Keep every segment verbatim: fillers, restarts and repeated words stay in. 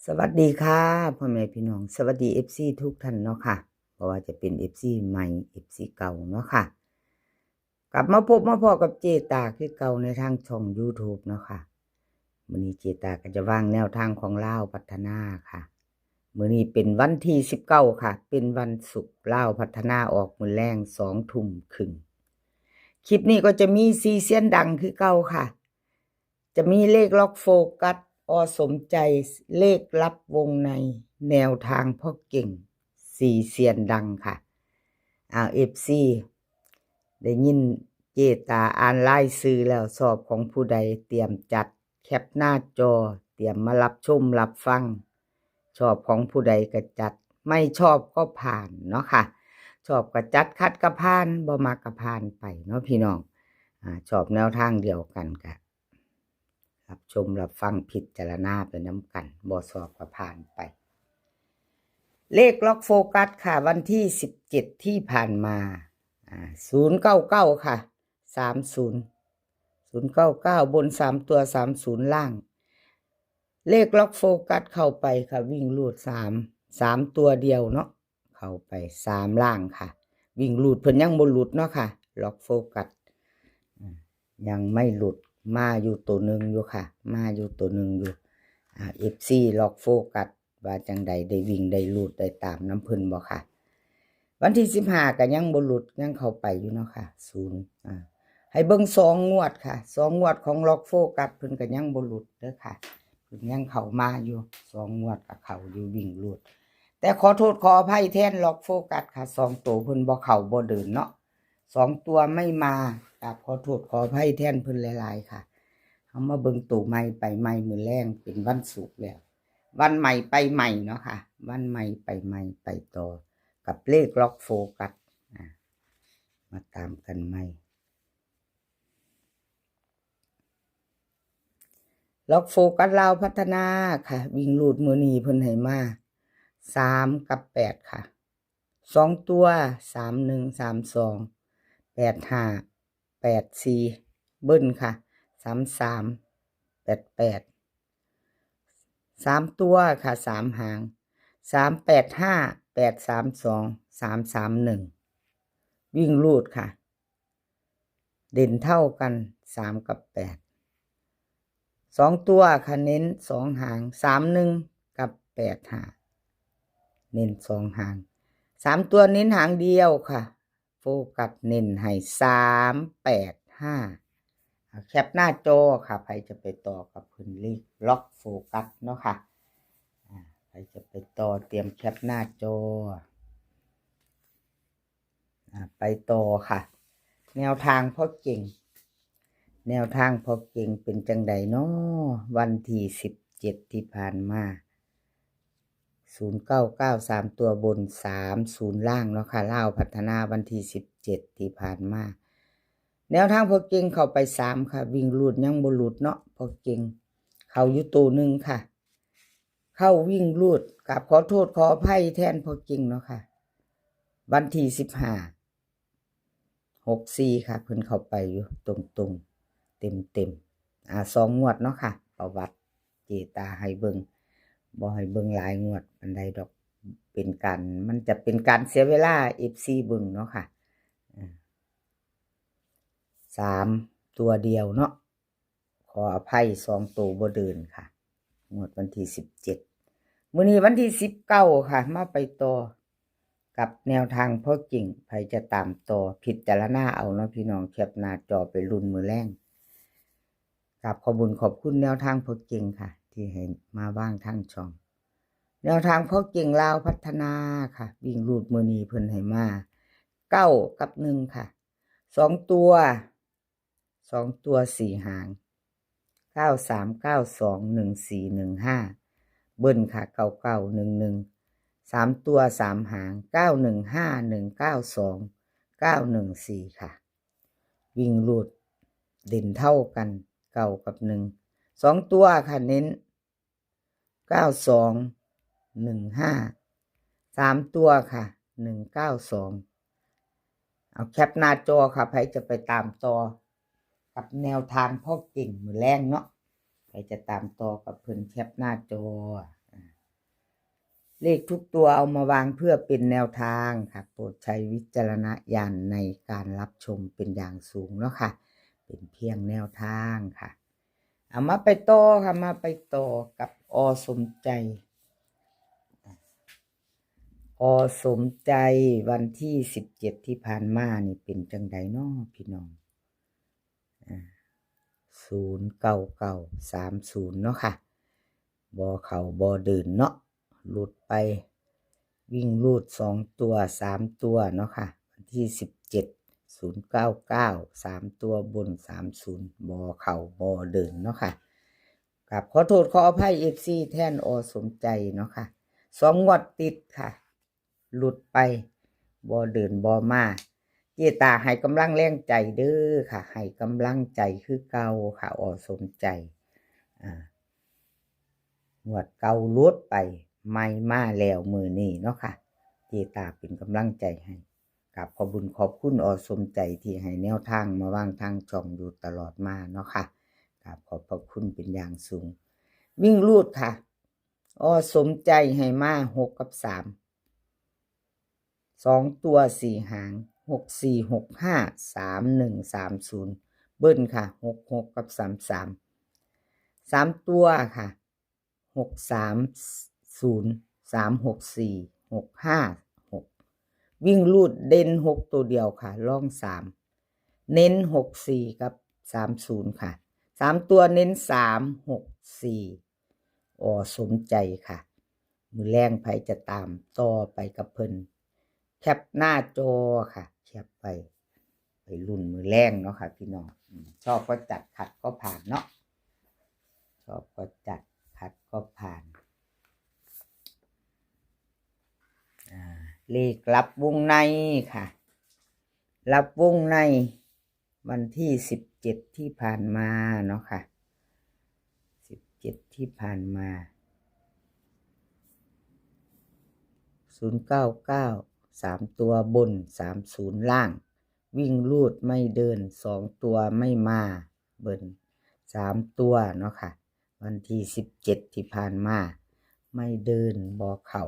สวัสดีค่ะ พ่อแม่พี่น้อง สวัสดี เอฟซี ทุกท่านเนาะค่ะ เพราะว่าจะเป็น เอฟซี ใหม่ เอฟซี เก่าเนาะค่ะ กลับมาพบมาพ้อกับเจตาคือเก่าในทางช่อง YouTube เนาะค่ะ มื้อนี้เจตาก็จะวางแนวทางของลาวพัฒนาค่ะ มื้อนี้เป็นวันที่สิบเก้าค่ะ เป็นวันศุกร์ ลาวพัฒนาออกมื้อแลงสองทุ่มครึ่ง คลิปนี้ก็จะมีสี่เซียนดังคือเก่าค่ะ จะมีเลขล็อกโฟกัส อ.สมใจ เลขลับวงใน แนวทางพ่อเก่ง สี่เซียนดังค่ะ อ่า เอฟซี ได้ยินเจตาอ่านรายชื่อแล้ว ชอบของผู้ใดเตรียมจัดแคปหน้าจอ เตรียมมารับชมรับฟัง ชอบของผู้ใดก็จัด ไม่ชอบก็ผ่านเนาะค่ะ ชอบก็จัด ขัดก็ผ่าน บ่มักก็ผ่านไปเนาะพี่น้อง อ่า ชอบแนวทางเดียวกันก็รับชมรับฟังพิจารณาไปนำกัน บ่ชอบก็ผ่านไป เลขล็อกโฟกัสค่ะ วันที่สิบเจ็ดที่ผ่านมา อ่า ศูนย์เก้าเก้าค่ะ สามศูนย์ ศูนย์เก้าเก้า บนสามตัว สามศูนย์ ล่าง เลขล็อกโฟกัสเข้าไปค่ะ วิ่งรูดสาม สามตัวเดียวเนาะ เข้าไปสามล่างค่ะ วิ่งรูดเพิ่นยังบ่หลุดเนาะค่ะ ล็อกโฟกัส อ่า ยังไม่หลุด มาอยู่ตัวหนึ่งอยู่ค่ะ มาอยู่ตัวหนึ่งอยู่ อ่า เอฟซี ล็อกโฟกัส ว่าจังใด ได้วิ่งได้รูดได้ตามนำเพิ่นบ่ค่ะ วันที่สิบห้าก็ยังบ่หลุด ยังเข้าไปอยู่เนาะค่ะ ศูนย์ อ่า ให้เบิ่งสองงวดค่ะ สองงวดของล็อกโฟกัส เพิ่นก็ยังบ่หลุดเด้อค่ะ เพิ่นยังเข้ามาอยู่ สองงวดก็เข้าอยู่วิ่งรูด แต่ขอโทษขออภัยแทนล็อกโฟกัสค่ะ สองตัวเพิ่นบ่เข้าบ่เดินเนาะ สองตัวไม่มา กราบขอโทษขออภัยแทนเพิ่นหลายๆค่ะ เฮามาเบิ่งตัวใหม่ไปใหม่มื้อแลงเป็นวันศุกร์แล้ว วันใหม่ไปใหม่เนาะค่ะ วันใหม่ไปใหม่ไปต่อ กับเลขล็อกโฟกัส อ่า มาตามกันใหม่ ล็อกโฟกัสลาวพัฒนาค่ะ วิ่งรูดมื้อนี้เพิ่นให้มา สาม กับ แปด ค่ะ สองตัว สามหนึ่ง สามสอง แปดห้า แปดสี่ เบิ้ลค่ะ สามสาม แปดแปด สามตัวค่ะ สามหาง สามแปดห้า แปดสามสอง สามสามหนึ่ง วิ่งรูดค่ะ เด่นเท่ากัน สาม กับ แปด สองตัวค่ะ เน้นสองหาง สามหนึ่ง กับ แปดห้า เน้นสองหาง สามตัวเน้นหางเดียวค่ะ โฟกัสเน้นให้ สามแปดห้า เอาแคปหน้าจอค่ะ ใครจะไปต่อกับเพิ่นเลขล็อกโฟกัสเนาะค่ะ อ่า ใครจะไปต่อเตรียมแคปหน้าจอ อ่า ไปต่อค่ะ แนวทางพ่อเก่ง แนวทางพ่อเก่งเป็นจังใดเนาะ วันที่สิบเจ็ดที่ผ่านมา ศูนย์เก้าเก้า สามตัวบน สามศูนย์ ล่างเนาะค่ะ ลาวพัฒนาวันที่สิบเจ็ดที่ผ่านมา แนวทางพ่อเก่งเข้าไปสามค่ะ วิ่งรูดยังบ่หลุดเนาะ พ่อเก่งเข้าอยู่ตัวหนึ่งค่ะ เข้าวิ่งรูด กราบขอโทษขออภัยแทนพ่อเก่งเนาะค่ะ วันที่สิบห้า หกสี่ ค่ะ เพิ่นเข้าไปอยู่ตรงๆ เต็มๆ อ่า สองงวดเนาะค่ะ ประวัติเจตาให้เบิ่ง บ่ให้เบิ่งหลายงวดปานใดดอก เป็นการ มันจะเป็นการเสียเวลา เอฟซี เบิ่งเนาะค่ะ อ่า สามตัวเดียวเนาะ ขออภัย สองตัวบ่เดินค่ะ งวดวันที่สิบเจ็ด มื้อนี้วันที่สิบเก้าค่ะ มาไปต่อกับแนวทางพ่อเก่ง ใครจะตามต่อพิจารณาเอาเนาะพี่น้อง แคปหน้าจอไปลุ้นมื้อแลง กราบขอบบุญขอบคุณแนวทางพ่อเก่งค่ะ ที่ให้มาวางทางช่อง แนวทางพ่อเก่งลาวพัฒนาค่ะ วิ่งรูดมื้อนี้เพิ่นให้มา เก้า กับ หนึ่ง ค่ะ สองตัว สองตัวสี่หาง เก้าสาม เก้าสอง หนึ่งสี่ หนึ่งห้า เบิ้ลค่ะ เก้าเก้า หนึ่งหนึ่ง สามตัวสามหาง เก้าหนึ่งห้า หนึ่งเก้าสอง เก้าหนึ่งสี่ ค่ะ วิ่งรูดเด่นเท่ากัน เก้า กับ หนึ่ง สองตัวค่ะ เน้น เก้าสอง หนึ่งห้า สามตัวค่ะ หนึ่งเก้าสอง เอาแคปหน้าจอค่ะ ใครจะไปตามต่อกับแนวทางพ่อเก่งมื้อแลงเนาะ ใครจะตามต่อกับเพิ่นแคปหน้าจอ อ่า เลขทุกตัวเอามาวางเพื่อเป็นแนวทางค่ะ โปรดใช้วิจารณญาณในการรับชมเป็นอย่างสูงเนาะค่ะ เป็นเพียงแนวทางค่ะ เอามาไปต่อค่ะ มาไปต่อกับอสมใจ อสมใจวันที่สิบเจ็ดที่ผ่านมานี่เป็นจังใดน้อพี่น้อง อ่า ศูนย์เก้าเก้าสามศูนย์เนาะค่ะ บ่เข้าบ่เดินเนาะ หลุดไป วิ่งรูดสองตัว สามตัวเนาะค่ะ วันที่สิบเจ็ด ศูนย์เก้าเก้า สามตัวบน สามศูนย์ บ่เข้าบ่เดินเนาะค่ะ ครับ ขอโทษขออภัย เอฟซี แทนอสมใจเนาะค่ะ สองงวดติดค่ะ หลุดไป บ่เดินบ่มา เจตาให้กำลังแรงใจเด้อค่ะ ให้กำลังใจคือเก่าค่ะ อสมใจ อ่า งวดเก่าหลุดไป ใหม่มาแล้วมื้อนี้เนาะค่ะ เจตาเป็นกำลังใจให้ กราบขอบบุญขอบคุณอสมใจที่ให้แนวทางมาวางทางช่องอยู่ตลอดมาเนาะค่ะ กราบขอบพระคุณเป็นอย่างสูง วิ่งรูดค่ะ อสมใจให้มาหกกับสาม สองตัวสี่หาง หกสี่หกห้า สามหนึ่งสามศูนย์ เบิ้ลค่ะ หกหกกับสามสาม สามตัวค่ะ หกสามศูนย์ สามหกสี่ หกห้าหก วิ่งรูดเด่นหกตัวเดียวค่ะ รองสาม เน้นหกสี่กับสามศูนย์ค่ะ สามตัวเน้นสามหกสี่ อสมใจค่ะ มื้อแลงไผจะตามต่อไปกับเพิ่น แคปหน้าจอค่ะ แคปไป ไปลุ้นมื้อแลงเนาะค่ะพี่น้อง อืม ชอบก็จัด ขัดก็ผ่านเนาะ ชอบก็จัด ขัดก็ผ่าน อ่า เลขลับวงในค่ะ ลับวงใน วันที่สิบเจ็ดที่ผ่านมาเนาะค่ะ สิบเจ็ดที่ผ่านมา ศูนย์เก้าเก้า สามตัวบน สามศูนย์ล่าง วิ่งรูดไม่เดิน สองตัวไม่มา เบิ้ล สามตัวเนาะค่ะ วันที่สิบเจ็ดที่ผ่านมา ไม่เดินบ่เข้า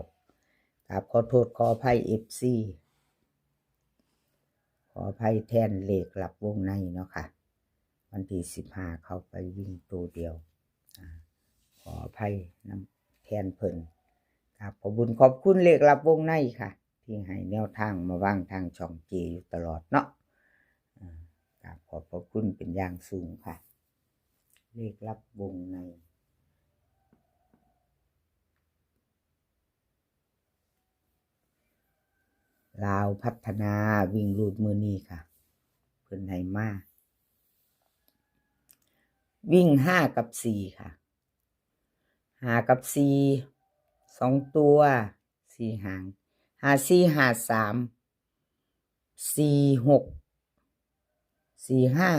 กราบขอโทษขออภัย เอฟซี ขออภัยแทนเลขลับวงในเนาะค่ะ วันที่สิบห้าเข้าไปวิ่งตัวเดียว อ่า ขออภัยนำแทนเพิ่น กราบขอบบุญขอบคุณเลขลับวงในค่ะ ที่ให้แนวทางมาวางทางช่องเจอยู่ตลอดเนาะ อ่า กราบขอบพระคุณเป็นอย่างสูงค่ะ เลขลับวงใน ลาวพัฒนาวิ่งรูดมื้อนี้ค่ะ เพิ่นให้มา วิ่งห้ากับสี่ค่ะ ห้ากับสี่ สองตัว สี่หาง ห้าสี่ ห้าสาม สี่หก สี่ห้า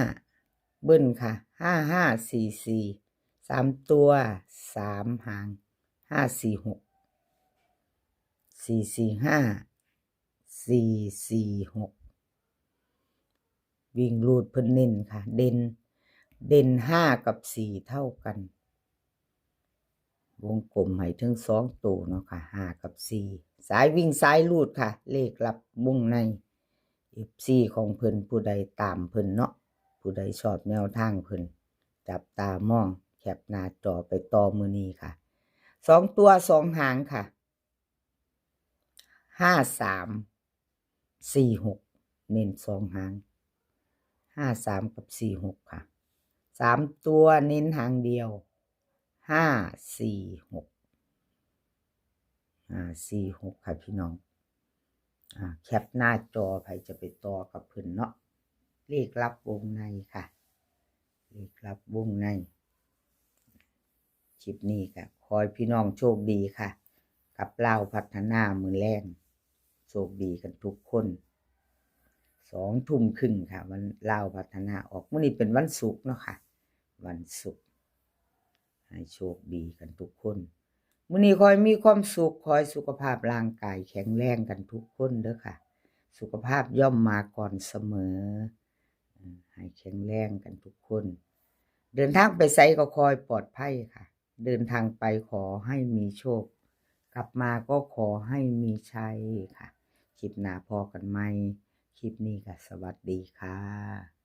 เบิ้ลค่ะ ห้าห้าสี่สี่ สามตัว สามหาง ห้าสี่หก สี่สี่ห้า สี่สี่หก วิ่งรูดเพิ่นเน้นค่ะ เด่น เด่นห้ากับสี่เท่ากัน วงกลมให้ถึงสองตัวเนาะค่ะ ห้ากับสี่ สายวิ่งสายรูดค่ะ เลขลับวงใน เอฟซี ของเพิ่น ผู้ใดตามเพิ่นเนาะ ผู้ใดชอบแนวทางเพิ่น จับตามอง แคปหน้าจอไปต่อมื้อนี้ค่ะ สองตัวสองหางค่ะ ห้าสาม สี่หก เน้นสองหาง ห้าสาม กับ สี่หก ค่ะ สามตัวเน้นหางเดียว ห้าสี่หก ห้าสี่หก ค่ะพี่น้อง อ่า แคปหน้าจอ ไผจะไปต่อกับเพิ่นเนาะ เลขลับวงในค่ะ เลขลับวงใน คลิปนี้ก็ขอให้พี่น้องโชคดีค่ะ กับลาวพัฒนามื้อแลง โชคดีกันทุกคน สองทุ่มครึ่งค่ะ วันลาวพัฒนาออก มื้อนี้เป็นวันศุกร์เนาะค่ะ วันศุกร์ ให้โชคดีกันทุกคน มื้อนี้ขอให้มีความสุข ขอให้สุขภาพร่างกายแข็งแรงกันทุกคนเด้อค่ะ สุขภาพย่อมมาก่อนเสมอ เอ่อ ให้แข็งแรงกันทุกคน เดินทางไปไสก็ขอให้ปลอดภัยค่ะ เดินทางไปขอให้มีโชค กลับมาก็ขอให้มีชัยค่ะ คลิปหน้าพ้อกันใหม่ คลิปนี้ก็สวัสดีค่ะ